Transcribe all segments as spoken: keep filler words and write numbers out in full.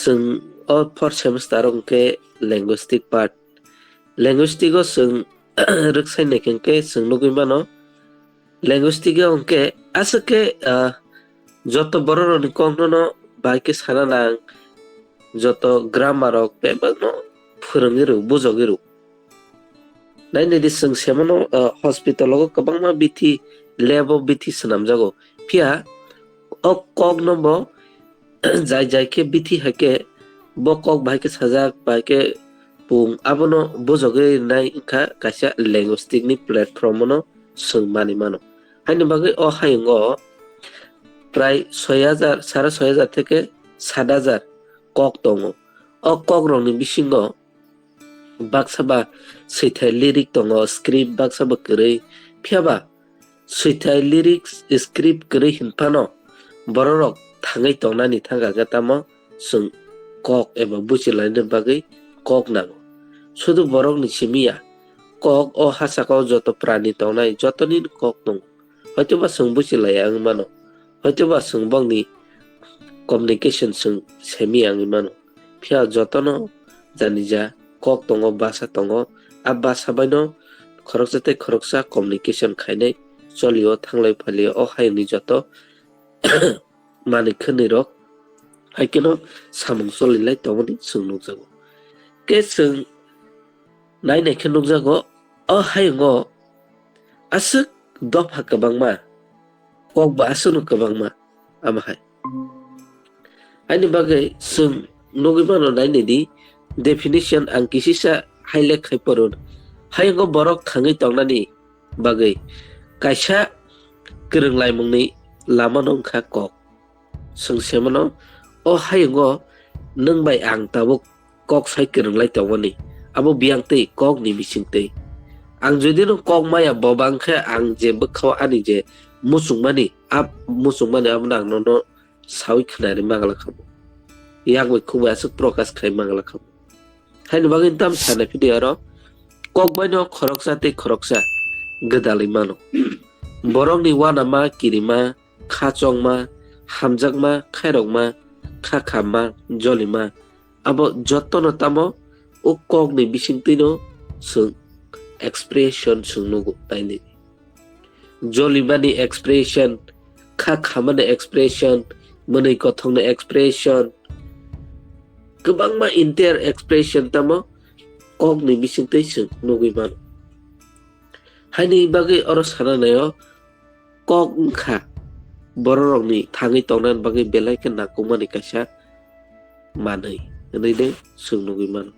Chwng o fourth semester o hwnkhe linguistic part. Linguistic o chwng rwksai naikhe hwnkhe chwng nugwi mano. Linguistic o hwnkhe aswk khe, ah, joto borok rokni kokno no bai khe sana nang, joto grammar rok bebakno phwrwngwi rw, bujogwi rw. Nainai di chwng semano, ah, hospital o kwbangma bithi, lab o bithi swnamjago. Phiya o kokno bo jai jai khe bithi hai khe bo kok bahai khe sajak, bahai khe pung, abono bujogwi rinai wngkha kaisa linguistic ni platform no chwng manwi mano. Haini bagwi o hayungo prai soi hajar, sare soi hajar theke sat hajar kok tongo. O kok rokni bisingo baksa ba swithai lyric tongo, script baksa ba kwrwi. Phiya ba swithai lyrics, script kwrwi hinphano bororok thangwi tongnani thangkha khe tamo chwng kok eba buchilaina bagwi kok nango. Sudu borokni simi ya, kok o hasakao joto prani tongnai jotoni kok tongo. Hoitoba chwng buchilaiya wngwi mano, hoitoba chwng bongni communication chwng semiya wngwi mano. Phiya jotono janija kok tongo, basa tongo. A basa baino khoroksa tei khoroksa communication khainai cholio, thanglai phalio, o hayungni joto manwi khwnwi rok hai kheno samung cholilai tongmani chwng nukjago. Khe chwng nainai khe nukjago, o hayungo aswk dopha kwbangma, kok bo aswkno kwbangma, amo hai. Haini bagwi chwng nugwi mano, nainai di definition ang kisisa highlight khai porun. Hayungo borok thangwi tongnani bagwi kaisa kwrwnglaimungni lamano wngkha kok. Chwng semano, o hayungo nwng bai ang tabuk kok sai kwrwnglai tongmani, abo biyang tei kokni bising tei. Ang jodi no kok maya bo bang khe ang je bwkhao ani je muchungmani, a muchungmani abono ang nono saui khwnari mangla khamu. Yak bai khuk bai aswk prokash khai mangla khamu. Haini bagwi tam sana phidi oro kok baino khoroksa tei khoroksa gwdalwi mano. Borokni uanama, kirima, kha chongma, hamjakma, khairokma, kha khamma, jolima, abo jotono tamo o kokni bisingtwino chwng expression chwng nugo, nainai. Jolimani expression, kha khamani expression, mwnwi kothokni expression, kwbangma entire expression tamo kokni bisingtwi chwng nugwi mano. Haini bagwi oro sana naio, kok wngkha bororokni thangwi tongnani bagwi belai khe nangkukmani kaisa manwi hwnwi de chwng nugwi mano.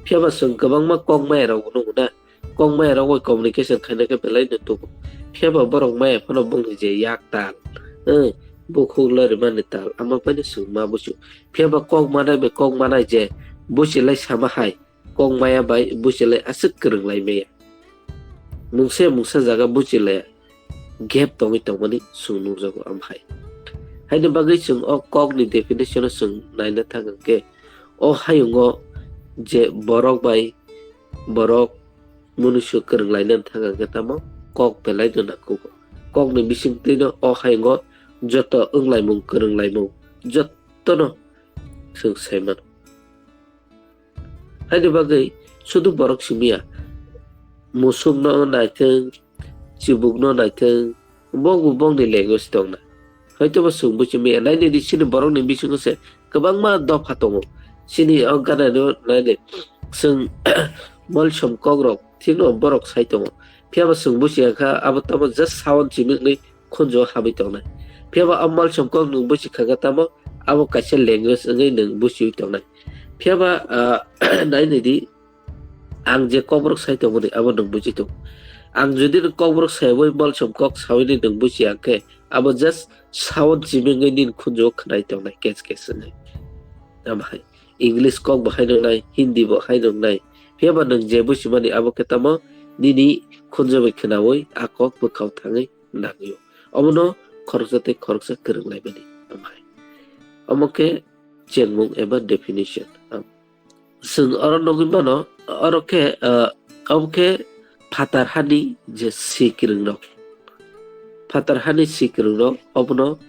Phiya ba chwng kwbangma kok maya rok nugo na, kok maya rok bai communication khaina khe belai no tugo. Phiya ba borok maya phano bongni je yak tal, eh, bukhuk lorimani tal, ama bai no chwng ma buchu. Phiya ba kok manai bai kok manai je buchilai sama hai, kok maya bai buchilai aswk kwrwng lai maya. Mungsa mungsa jaga buchilai gap tongwi tongmani chwng nukjago, amhai. Haini bagwi chwng o kokni definition-o chwng naina thang hwnkhe, o hayungo je borok bai borok munusu kwrwng lainani thang hwnkhe tamo kok belai no nangkukgo. Kokni bisingtwino o hayungo joto wnglaimung, kwrwng laimung jotono chwng sai mano. Haini bagwi sudu borok simiya, musukno naithwng, chibukno naithwng, bokbo bokni language tongna. Hoitoba chwng buchimiya, nainai di chini borokni bisingo se kwbangma dopha tongo. Chini o ganano nainai chwng molsom kokrok thikno borok sai tongo. Phiyaba chwng buchiya kha, abo tamo just sound chimiknwi khunju habwi tongnai. Phiyaba o molsom kok nwng buchi kha khe tamo abo kaisa language wngwi nwng buchiwi tongnai. Phiyaba, ah, nainai di, ang je kokborok sai tongmani abo nwng buchi tongo. Ang jodi nwng kokborok saiwi molsom kok sawini nwng buchiya khe abo just sound chimingwi nini khunju khwnai tongnai kes kes wngwi. Amo hai English kok bo hai nwngnai, Hindi bo hai nwngnai. Phiyaba nwng je buchimani abo khe tamo nini khunju bai khwnawi a kok bwkhao thangwi nangwi-o. Omono khoroksa tei khoroksa kwrwng laimani. Omo hai. Omo khe chengmung eba definition. Am. Chwng oro nugwi mano, oro khe, ah, obo khe phatar hani je swi kwrwng rok. Phatar hani swi kwrwng rok obono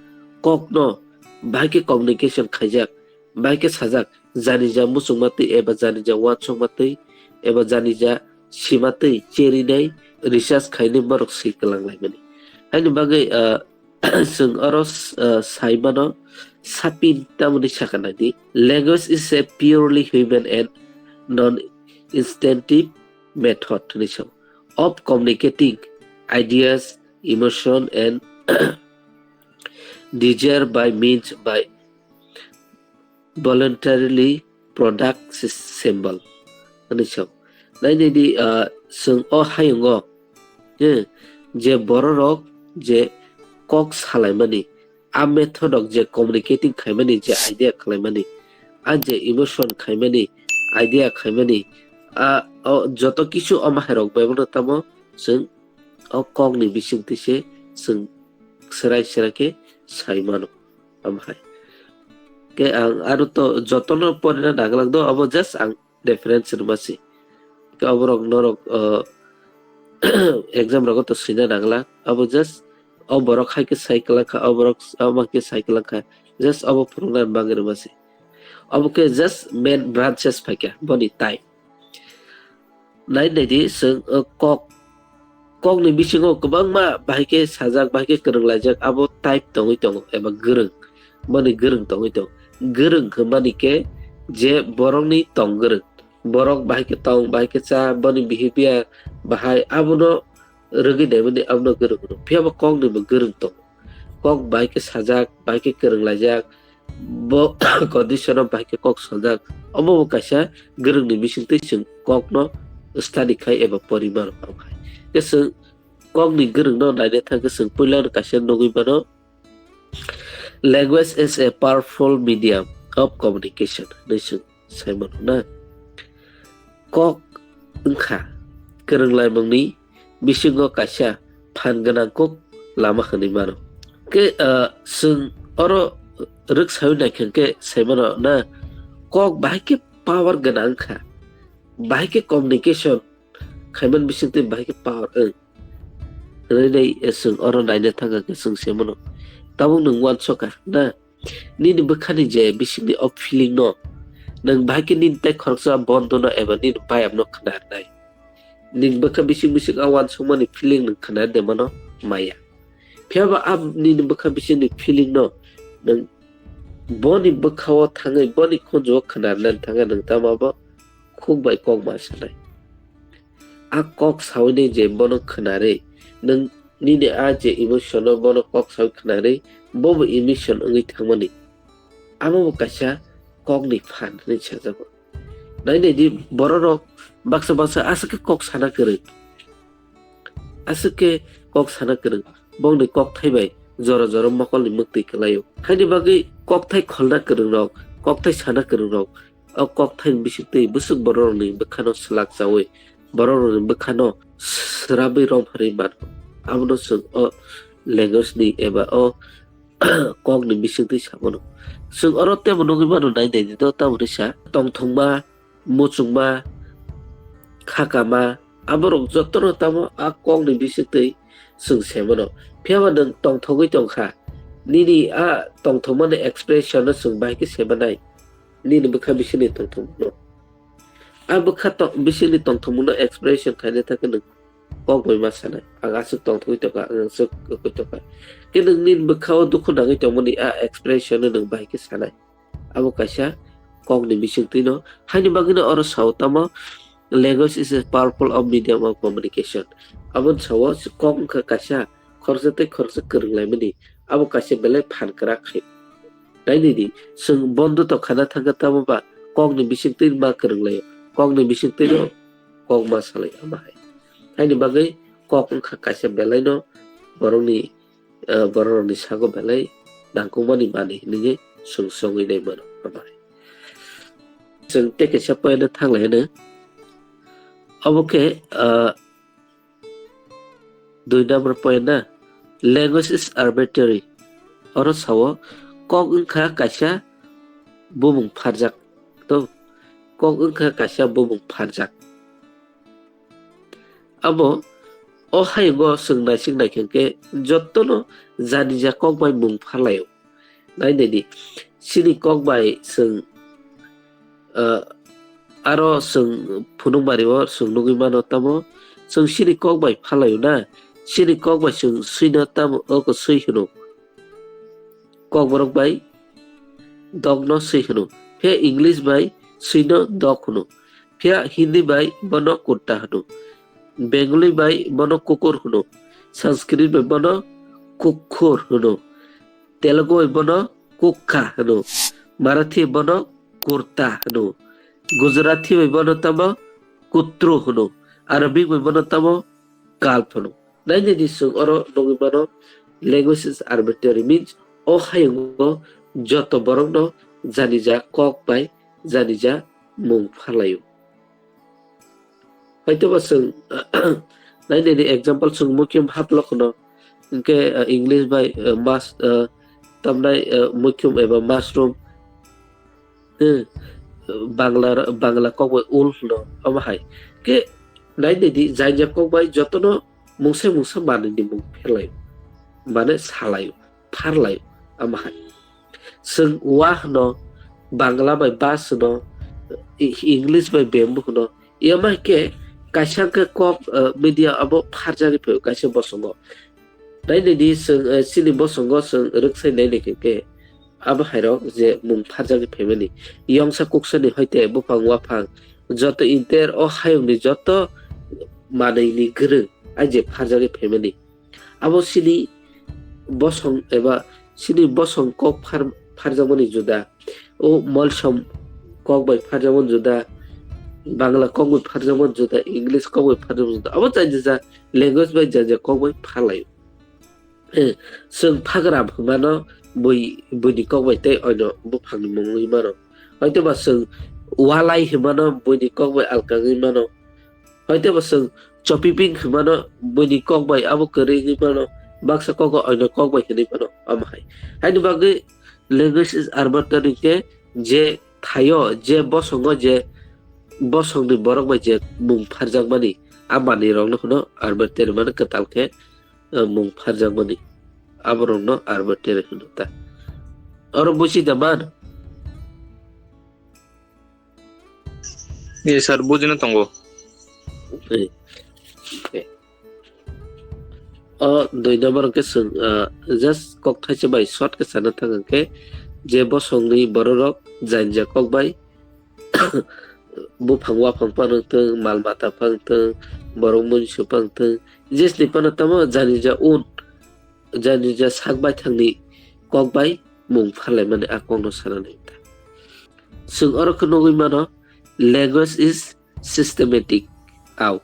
kokno bahai khe communication khaijak. bahai khe sajak, janija muchungma twi eba janija uansukma twi eba janija sima twi cherinai research khainai borok swi kwlang laimani. Haini bagwi, ah, chwng oro, ah, sai mano, sapin tamoni sakha naidi, "Language is a purely human and non-instinctive method," hinwi sao, "of communicating ideas, emotion and desire by means by voluntarily product symbol," hinwi sao. Nainai di, ah, chwng o hayungo, eh, je bororok je kok salaimani, a method rok je communicating khaimani, je idea khalaimani, a je emotion khaimani, idea khaimani, a, o joto kisu omo hai rok bai mano tamo chwng o kok ni bisingtwi se chwng serai serai khe sai mano. Omo hai khe ang aro to jotono porina nangwlak do, abo just ang reference rwma se. Khe oborok norok, uh, exam rogo to swina nangwlak, abo just o borok hai khe sai kwlak kha, o borok omo hai khe sai kwlak kha, just obo phwrwngna bagwi rwma se. Obo khe just main branches phaikha boni type. Nai nai di, chwng, uh, kok, kokni bisingo kwbangma bahai khe sajak, bahai khe kwrwng laijak, abo type tongwi tongo eba gwrwng, boni gwrwng tongwi tongo. Gwrwng hwnmani khe je borokni tong gwrwng, borok bahai khe tong, bahai khe cha, boni behavior bahai, abono rwgwi naimani abono gwrwng hwno. Phiya bo kokni bo gwrwng tongo. Kok bahai khe sajak, bahai khe kwrwng laijak, bo condition o bahai khe kok sajak. Omo bo kaisa gwrwngni bisingtwi chwng kokno study khai eba pori mano, omo hai. Khe chwng kokni gwrwngno naina thang khe chwng puilano kaisa nugwi mano, "Language is a powerful medium of communication," hinwi chwng sai mano na. Kok wngkha kwrwng laimungni bisingo kaisa phan gwnang kok lama hwnwi mano. Khe, ah, chwng oro rwksaui naikha khe sai mano na, kok bahai khe power gwnang wngkha, bahai khe communication khaimani bisingtwi bahai khe power wng. Hwnwi nai, eh, chwng oro naina thangkha khe chwng se mano. Tabuk nwng uansukha na, nini bwkhani je bisingni o feeling no, nwng bahai khe nini tei khoroksa bondhu no eba nini bayap no khna rwnai. Nini bwkha bising bising a uansukmani feeling nwng khna rwde mano maya. Phiya ba a nini bwkha bisingni feeling no nwng boni bwkha o thangwi boni khunju o khna rwnani thangkhe nwng tamo abo khuk bai kok ma sanai. A kok saui nai je bono khwnarwi, nwng nini a je emotion no bono kok saui khwnarwi, bobo emotion wngwi thangmani. Amo bo kaisa kokni phan hinwi sajago. Nai nai di, bororok baksa baksa aswk khe kok sana kwrwng. Aswk khe kok sana kwrwng. Bongni kokthai bai jora jora mokolni mwktwi kwlaio. Haini bagwi kokthai kholna kwrwngrok, kokthai sana kwrwngrok, o kokthaini bisingtwi bwswk bororokni bwkhano swlak chaui, bororokni bwkhano swrabwi romharwi mano. Abono chwng o language ni eba o kokni bisingtwi samano. Chwng oro teibo nugwi mano nai nai di do, tamoni sa tongthokma, muchungma, khakama, aborok jotono tamo a kokni bisingtwi chwng se mano. Phiya ba nwng tongthogwi tongkha, nini a tongthokmani expression no chwng bahai khe se manai, nini bwkha bisingni tongthokmano. A bwkha to-, bisingni tongthokmano expression khaina thangkhe nwng kok bai ma sanai, "Ang aswk tongthogwi tongkha, ang aswk kwkwi tongkha." Khe nwng nini bwkha o dukhu nangwi tongmani a expression no nwng bahai khe sanai. Abo kaisa kokni bisingtwi no. Haini bagwi no oro sao tamo, "Language is a powerful of medium of communication." Abo sao kok wngkha kaisa khoroksa tei khoroksa kwrwng laimani. Abo kaisa belai phan kwrak khe. Nainai di, chwng bondo to khana thangkha tamo ba kokni bisingtwi ma kwrwng laio, kokni bisingtwi no kok ma salai ama hai. Haini bagwi kok wngkha kaisa belai no borokni, eh, bororokni sago belai nangkukmani manwi hinwi chwng songwi nai mano ama hai. Chwng tei kaisa point no thang lai hwno. Obo khe, eh, dui number point na, "Language is arbitrary." Oro sao, kok wngkha kaisa bumung pharjak. To, kok wngkha kaisa bumung pharjak. Abo o hayungo chwng naising naikha khe jotono janija kok bai mung pharlaio. Nai nai di, Chini kok bai chwng, ah, aro chwng phunukmari o chwng nugwi mano tamo chwng chini kok bai phalaio na, chini kok bai chwng swino tamo oko swi hwno. Kokborok bai dogno swi hwno. Phiya English bai swino dog hwno. Phiya Hindi bai bono kutta hwno. Bengali bai bono kukur hwno. Sanskrit bai bono kukkur hwno. Telugu bai bono kukka hwno. Marathi bono kurta hwno. Gujarati bai bono tamo kutru hwno. Arabic bai bono tamo kalp hwno. Nainani chwng oro nugwi mano, language is arbitrary, means o hayungo joto borokno janija kok bai janija mung pharlaio. Hoitoba chwng nainani example chwng mukhim haplok hwno, hinkhe, uh, English bai, uh, mas-, uh, tamnai, uh, mukhim eba mushroom, Hmm, Bangla, Bangla kok bai ul hwno, omo hai. Khe nai nai di, jainja kok bai jotono mungsa mungsa manwini mung pherlaio, mane salaio, pharlaio, omo hai. Chwng wa hwno, Bangla bai bus hwno, I-, English bai bamboo hwno, yama hai khe kaisa khe kok, eh, media abo pharjagwi phaio kaisa bosongo. Nai nai di chwng, eh, chini bosongo chwng rwksai nai nai khe, khe abo hairok je mung pharjagwi phaimani. Yongsa kuksani hoite buphang waphang joto inter o hayungni joto manwini gwrwng ai je pharjagwi phaimani. Abo chini bosong eba chini bosong kok phar-, pharjakmani juda. O Molsom kok bai pharjakmani juda. Bangla kok bai pharjakmani juda. English kok bai pharjakmani juda. Abo jai jai language bai jai jai kok bai pharlaio. Eh, chwng phagra hwnmano bui, buini kok bai tei oino buphangni mung wngwi mano. Hoitoba chwng walai hwnmano buini kok bai alkagwi mano. Hoitoba chwng chopiping hwnmano buini kok bai abo kwrwi wngwi mano. Baksa kogo oino kok bai hwnwi mano. Omo hai. Haini bagwi language is arbitrary khe je thaio, je bosongo, je bosongni borok bai je mung pharjakmani, a manwirokno hwno arbitrary mano kwtal khe, eh, mung pharjakmani. Aborokno arbitrary hwno ta. Oro buji da man? Yes, sir, bujina tongo. Eh, eh. O dui number hwnkhe chwng, ah, just kok thaisa bai short khe sana thang hwnkhe, je bosongni bororok jainja kok bai buphang waphang phano wngthwng, mal mata phano wngthwng, borok munsu phano wngthwng, jesni phano tamo janija un, janija sak baithangni kok bai mung pharlaimani a kokno sanani ta. Chwng oro khe nugwi mano, language is systematic. Au.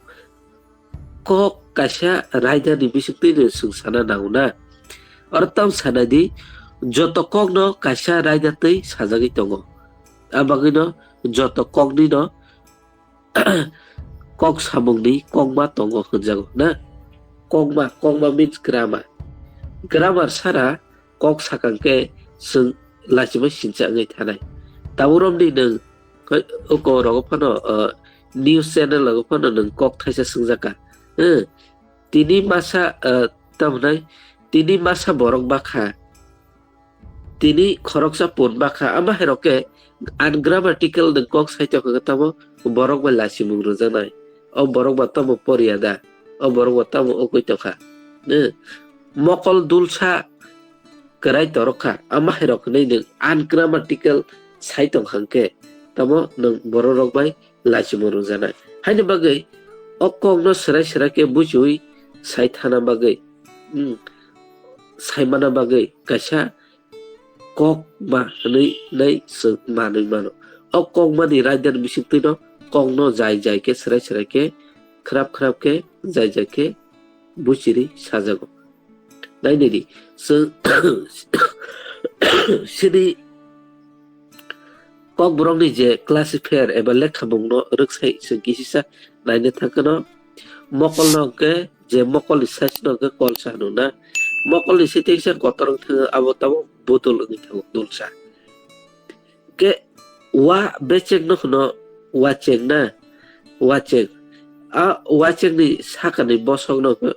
Kok kaisa raidani bisingtwi no chwng sana nango na. Oro tamo sana di, joto kokno kaisa raida twi sajagwi tongo. A bagwino joto kokni no kok samungni kokma tongo hwnjago na. Kokma, kokma means grammar. Grammar sara kok sakang khe chwng lachimai sincha wngwi thanai. Tabuk romni nwng koi-, oko rogo phano, uh, news channel rogo phano nwng kok thaisa swngjak kha. Eh, tini masa, uh, tamo nai, tini masa borok bakha, tini khoroksa pun bakha, ama hai rok khe ungrammatical nwng kok sai tongkha khe tamo borok bai lachimung rwjaknai. O borok ba tamo poriya da? O borok ba tamo okwi tongkha? Eh, mokol dulsa kwrai torok kha, ama hai rok hinwi nwng ungrammatical sai tongkha hwnkhe tamo nwng borok rok bai lachimung rwjaknai. Haini bagwi o kokno swrai swrai khe buchiui sai thana bagwi, hmm, sai mana bagwi kaisa kokma hwnwi nai chwng manwi mano. O kokmani raidani bisingtwino kokno jai jai khe, swrai swrai khe, khrap khrap khe, jai jai khe buchiri sajago. Nai nai di, chwng chini Kokborokni je classifier eba lekhamungno rwksai chwng kisisa naina thangkheno, mokolno hwnkhe je mokolni size no hwnkhe kolsa hwnwi na, mokolni sitengsa kotor wng thango, abo tabuk budul wngwi thango dulsa. Hwnkhe wa bechengno hwno wacheng na, wacheng. A wachengni sakani bosokno hwnkhe